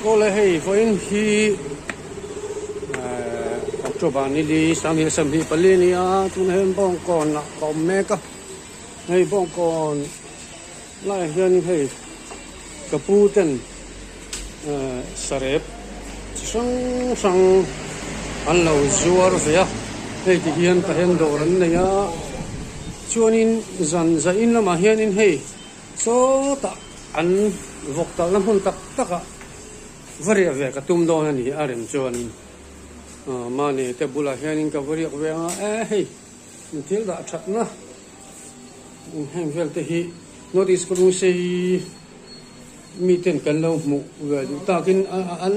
Awle hei vawiin hi October ni li sanghnih 24 a ni a tunah hian Bawngkawn ah ka awm mek a hei Bawngkawn laiah hian hei ka pu ten sarep chi hrang hrang an lo zuar ve a hei ti hian tah hian dawr an nei a chuanin zan zain lamah hianin hei sawtah an vawk talhna hmun tak takah va riah ve ka tum dawn a ni a rem chuanin mahni te bulah hianin ka va riak ve ang a e hei thil dah thatna heng vel te hi notice ka rawng sei. Miten kan lo hmuh ve duh takin an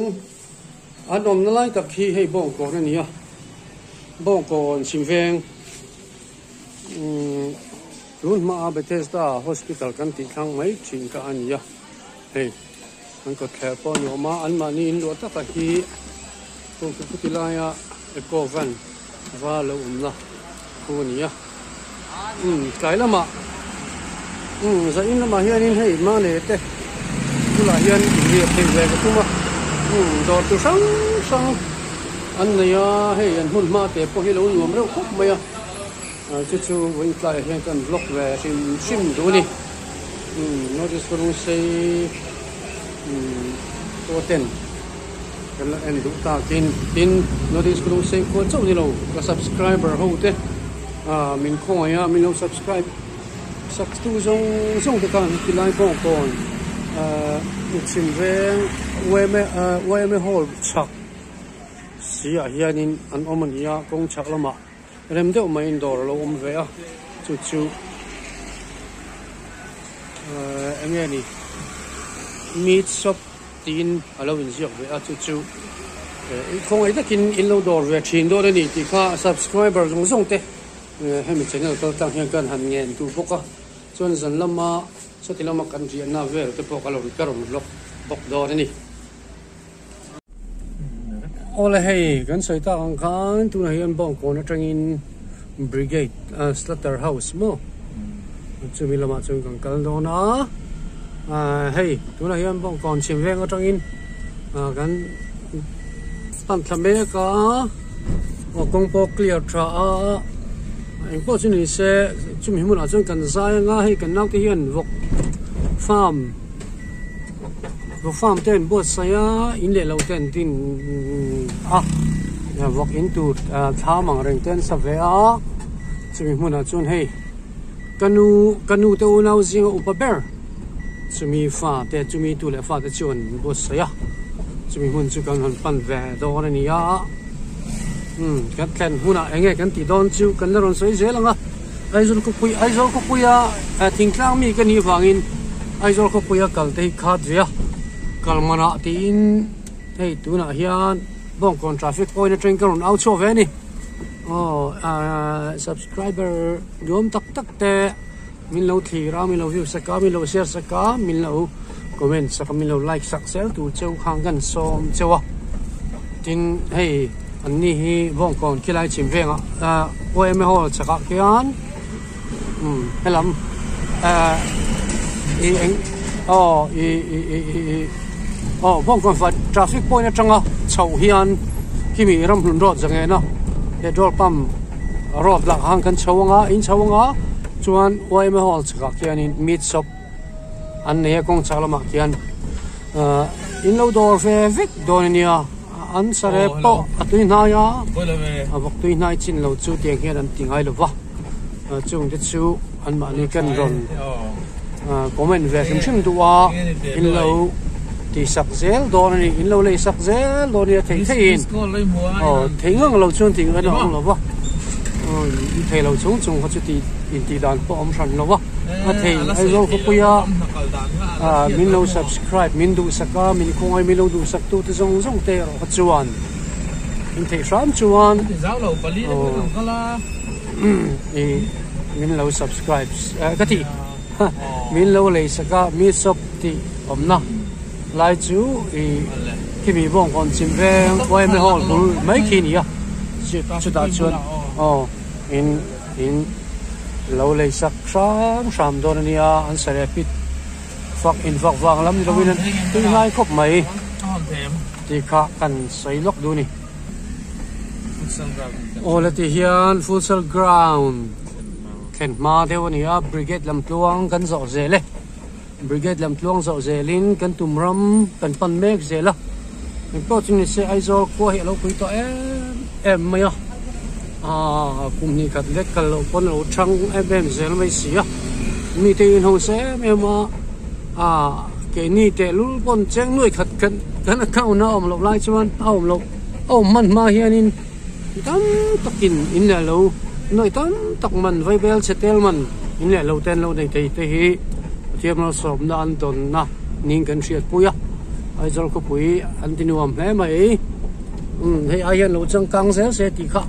an awmna lai tak hi hei Bawngkawn a ni a, Bawngkawn chhim veng umm tun hmaa Bethesda Hospital kan tih thlang mai thin kha a ni a, hei an kawtthler pawh a ni awm a, anmahni inluah taka hi khawti laia Eco Van va lo awmna khu a ni a. Umm tlai lamah umm zain lamah hianin hei mane te bulah hian inriah theih ve ka tum a umm dawr tu hrang hrang an nei a hei an hmun hma te pawh hi lo nuam reuh khawp mai a chu chu vawiin tlaiah hian kan vlog ve hrim hrim duh a ni umm notice ka rawng sei umm pawh ten kan la en duh takin tin notice ka rawng sei kual chauh ni lo ka subscriber ho te. Ah min khawngaih a min lo subscribe sak tu zawng zawng te khan heti lai pawh kawn ah chhim veng yma ah yma hall chhak si ah hianin an awm a ni a kawng chhak lamah rem deuh maiin dawr a lo awm ve a chu chu ah eng nge ni meat shop tiin a lo inziak ve a chu chu khawngaih takin in lo dawr ve thin dawn a ni tih kha subscriber zawng zawng te hemi channel kal tlang hian kan han ngen duh bawk a chuan zan lama sawti lama kan riahna vel te pawh ka lo ka rawn vlog bawk dawn a ni. Awle hei kan sawi tak ang khan tunah hian Bawngkawn atangin Brigade Slaughter House maw chumi lamah chuan kan kal dawn a hei tunah hian Bawngkawn chhim veng atangin kan pan thla mek a aw kawng pawh clear tha a engpawh chu ni se chumi hmunah chuan kan zai anga hei kan naute hian vawk farm Vawk farm te an buatsaih a in leh lo te an din a vawk in tur thlam ang reng te an sa ve a chumi hmunah chuan hei ka nu ka nu te unau zinga upa ber chumi fa te chumi tu leh fa te chu an buatsaih a chumi hmun chu kan han pan ve dawn a ni a umm kan thlen hunah eng nge kan tih dawn chu kan la rawn sawi zel ang a. Aizawl khawpui Aizawl khawpuia thingtlang mi ka nih vangin Aizawl khawpuia kal te hi khat ve a kal manah tiin hei tunah hian Bawngkawn traffic point atangin ka rawn au chhuak ve a ni aw ahh subscriber duhawm tak tak te min lo thlir a min lo view sak a min lo share sak a min lo comment sak a min lo like sak zel tur cheu khan kan sawm cheu a tin hei an ni hi Bawngkawn khilai chhim vengah ahh yma hall chhakah khian umm helam ahh ih eng aw ih ih ih ih aw Bawngkawn fah traffic point atanga chhoh hian khimi ramhlun road zangena petrol pump road lah khan kan chho anga in chho anga chuan yma hall chhakah khianin meat shop an nei a kawng chhak lamah khian ahh in lo dawr ve vek dawn a nia an sarep pawh a tui hnai a a vawk tui hnai chin lo chu tiang hian an ti ngai lo va chung te chu anmahni kan rawn comment ve hrim hrim duh a in lo tih sak zel dawn a ni in lo lei sak zel dawn a nia thei theiin aw thei ngang lo chuan tih ngaihna a awm lo va thei lo chung chung kha chu tih intih dan pawh a awm hran lo va a thei Aizawl khawpuia min lo subscribe min duhsak a min khawngaih min lo duhsak tu te zawng zawng te erawh kha chuan in theih hram chuan ih min lo subscribe ka ti min lo lei sak a mi shop tih awmna lai chu ih khimi bawngkawn chim veng yma hall bul mai khi a ni a chutah chuan aw in in lo lei sak hram hram dawn a nia an sarepit fak in vak vang lam ni lovin an tui ngai khawp mai. Tih kha kan sawi lawk duh a ni. Aw la ti hian futsal ground thlen hma deuh a ni a, brigade lam tluang kan zawh zel e. Brigade lam tluang zawh zelin kan tum ram kan pan mek zel a. Engpawh chu ni se Aizawl khua hi a lo pui tawh em em mai a, aaa kum hnih khat lek kal loh pawn a lo thang em em zel mai si a. Mite inhawng em em a. A keini tehlul pawn cheng nuai khat kan kan account a awm loh lai chuan a awm loh a awm hman hma hianin tam takin in leh lo nuai tam tak man vaibel chhe tel man in leh lo te an lo nei thei te hi Pathian malsawmna an dawnna niin kan hriatpui a Aizawl khawpui an ti nuam hle mai umm hei ai hian lo changkang zel se tih kha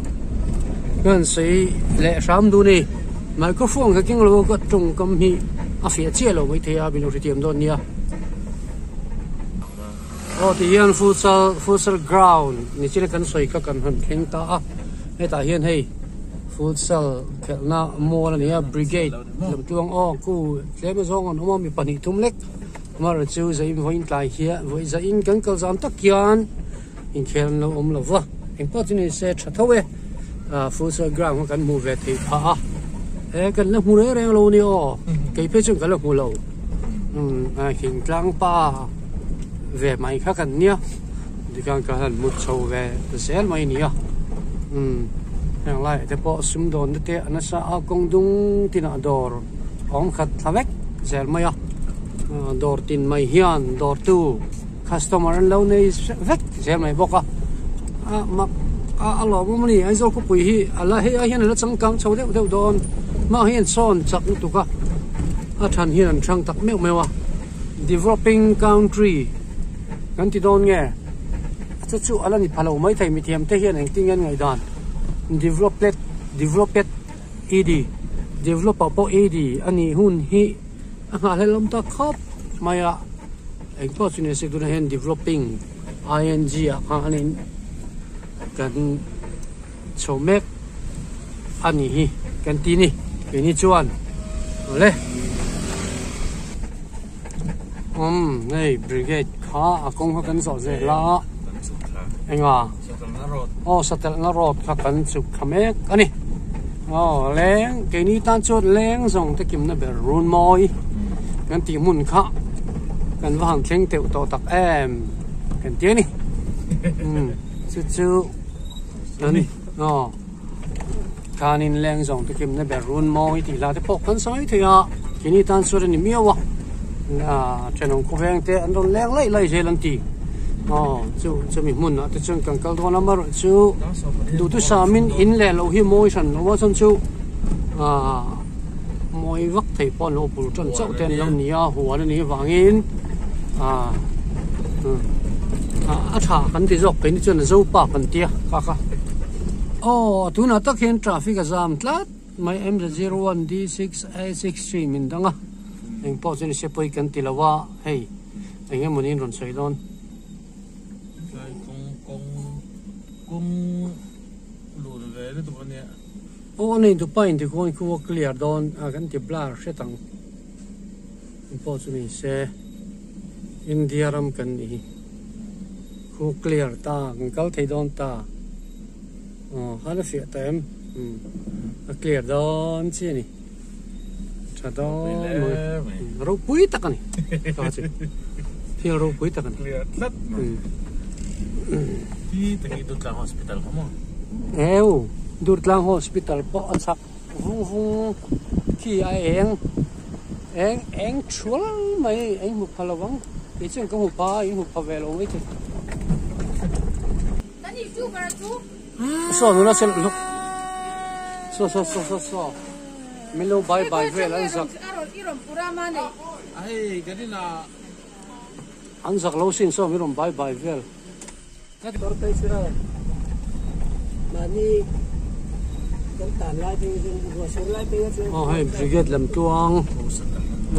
kan sawi leh hram duh a ni. Microphone ka keng lo a ka tawngkam hi a fiah chiah lo maithei a min lo hrethiam dawn nia. Aw ti hian futsal futsal ground ni china kan sawi kha kan han thleng ta a hetah hian hei futsal khelhna mual a ni a brigade lamtluang aw ku tlem azawng an awm a mi pahnih thum lek amaherawhchu chu zain vawiin tlai hian vawi zain kan kal zam tak hian inkhel an lo awm lo va engpawh chu ni se tha tho e ah futsal ground kha kan hmuh ve theih phah a he kan la hmu reng reng lo a ni aw kei phei chuan ka la hmu lo umm a thingtlang pa ve mai kha kan nia tikhan ka han hmu chho ve ta zel mai a ni a umm heng laiah te pawh sumdawn te a nasa a kawng dung tinah dawr awm khat thla vek zel mai a dawr tin mai hian dawrtu. Customer an lo nei vek zel mai bawk a, a mak a a lawmawm a ni Aizawl khawpui hi a la hei ai hian a la changkang chho deuh deuh dawn hma hian sawn chak lutuk a a than hian an thang tak meuh meuh a developing country kan ti dawn nge chu chu a la ni pha lo maithei mithiam te hian engtin nge an ngaihdan developed developed ed developer pawh ed a nih hun hi a nghahhlelh awm ta khawp mai a. Eng pawh chu ni se tunah hian developing ing ah khan an in kan chho mek a nih hi kan ti ni keini chuan awle umm hei brigade kha a kawng kha kan zawh zel a enga aw satelhna road kha kan chhuk thla mek a ni aw leng keini tan chuan leng zawng te kimna ber run mawi kan tih hmun kha kan va han thleng teuh tawh tak em kan ti a ni umm chu chu kan aw khanin leng zawng te kimna ber run mawi tih hla te pawh kan sawi thei a keini tan chuan a ni miau a thenawm khawveng te an rawn leng laih laih zel an ti aw chu chumi hmunah te chuan kan kal dawn a amaherawh chu duhthusam in in leh loh hi mawi hran lo a chuan chu ah mawi vak thei pawh an lo bul tan chauh te an lo ni a huan a nih avangin ah a tha kan ti zawk keini chuan a zo pa kan tia kha kha aw tunah tak hian traffic a zam tlat mai M01D6A63 min dang a engpawh chu ni se pawi kan ti lo a hei eng emaw niin rawn sawi dawn. Tlai kawng kawng kawng lun ve lutuk a nia. Aw a nei dupa in tikhawn khu a clear dawn a kan ti blur hret ang engpawh chu ni se India ram kan nih hi khu clear ta kan kal thei dawn ta aw khan a fiah ta em umm a clear dawn chi a ni tha dawn mai ropui tak a ni thil ropui tak a ni clear tlat mai hi te hi Durtlang Hospital kha maw? Eu, Durtlang Hospital pawh a chak vung vung khi a eng eng eng thual mai a inhmu pha lo ang kei chuan ka hmu pha a inhmu pha ve lo mai thei. Saw nula sel hluk saw saw saw saw saw min lo bye bye vel an zak. Hei kan inah. An zak lo sin saw min rawn bai bai vel. Aw hei brigade lam tluang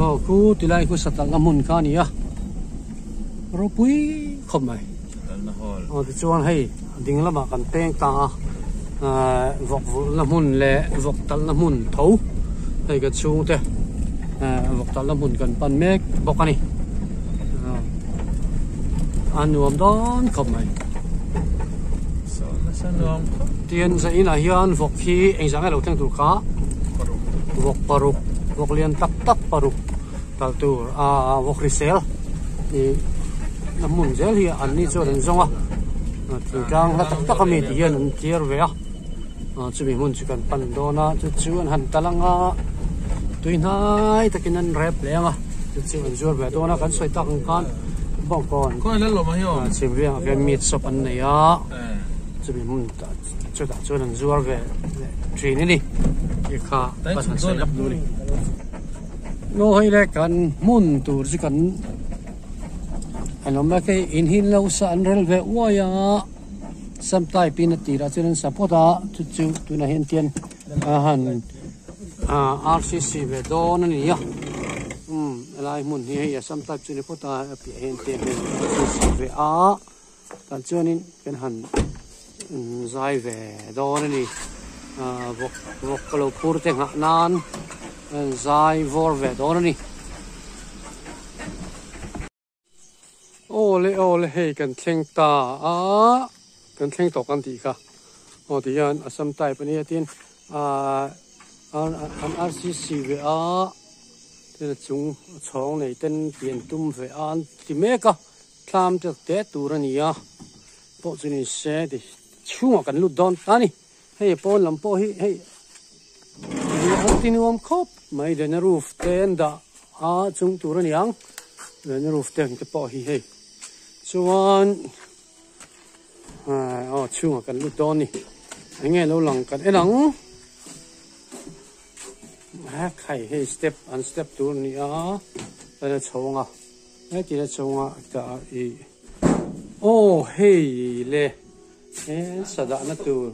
aw khu tilai khu satalhna hmun kha a ni a ropui khawp mai aw tichuan hei ding lamah kan peng ta a ahh vawk vulhna hmun leh vawk talhna hmun tho hei ka chhungte ahh vawk talhna hmun kan pan mek bawk a ni. A nuam dawn khawp mai. Tin zainah hian vawk hi engzah nge lo thleng tur kha vawk paruk vawk lian tak tak paruk kal tur a vawk hrisel ih a hmun zel hi an ni chuan an zawng a thingtlang hla tak tak ami tih hian an clear ve a chumi hmun chu kan pan dawn a chu chu an han tal ang a tui hnai takin an rep leh ang a chu chu an zuar ve dawn a kan sawi tak ang khan bawngkawn chhim riangah khian meat shop an nei a chumi hmun chutah chuan an zuar ve leh thin a ni tih kha kan han sawi lak duh a ni. Aw hei le kan hmun tur chu kan an awm a hei in hi lo sa an rel ve uai a sam type in a tirah chuan an sa phawt a chu chu tunah hian tian a han rcc ve dawn a ni a umm helai hmun hi hei assam type chu a ni phawt a a piah hian tian hei rcc ve a tah chuanin kan han zai ve dawn a ni vawk vawk ka lo phur te nghah nan zai vawr ve dawn a ni. Awle awle hei kan thleng ta a kan thleng tawh kan tih kha aw ti hian Assam type a nia tin ahh an RCC ve a tin a chung chhawng nei ten pian tum ve a an ti mek a thlam te te tur a ni a pawh chu ni se ti chhungah kan lut dawn ta a ni hei pawn lam pawh hi hei an ti nuam khawp mai lehna roof te an dah a chung tur a ni ang lehna roof te ang te pawh hi hei chuan aw chhungah kan lut dawn a ni eng nge lo lang kan en ang hei hei step an step tur a ni a a chho ang a. Heti a chunga ta i aw hei le he sadahna tur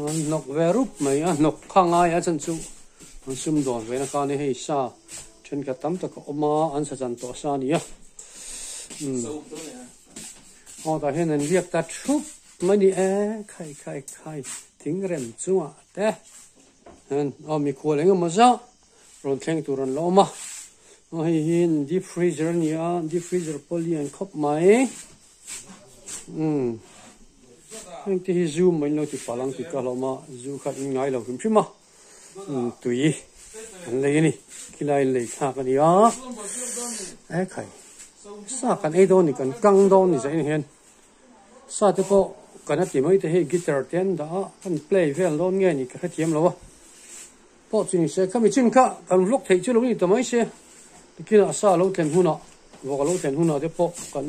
an hnawk ve rup mai a hnawk kha ngai a chan chu an sumdawn ve na khan hei sa thenkhat tam tak a awm a an sa chan tawh sa a ni a umm aw tah hian an riak ta thup mai a ni e khai khai khai thingrem chungah te hian aw mikhual engemaw zah Rawn thleng tur an la awm a, aw hei hi deep freezer a ni a, deep freezer pawh lian khawp mai umm heng te hi zu mai lo ti palh ang tih ka hlawm a, zu kha in ngai lo hrim hrim a umm tui an lei a ni khilai in lei thlak a ni a ekhai sa kan ei dawn ni kan kang dawn ni zah en hian sa te pawh kan a ti mai te hei guitar te an dah a an play vel dawn nge ni ka hrethiam lo a. Pawh chu ni se, khami chin kha kan vlog theih chu lo ni ta mai se, tikinah sa lo thlen hunah, vawk a lo thlen hunah te pawh kan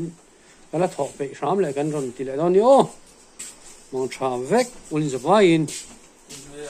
kan la thawh peih hram leh kan rawn ti leh dawn a ni aw. Mang tha vek, Ulinzavaiin.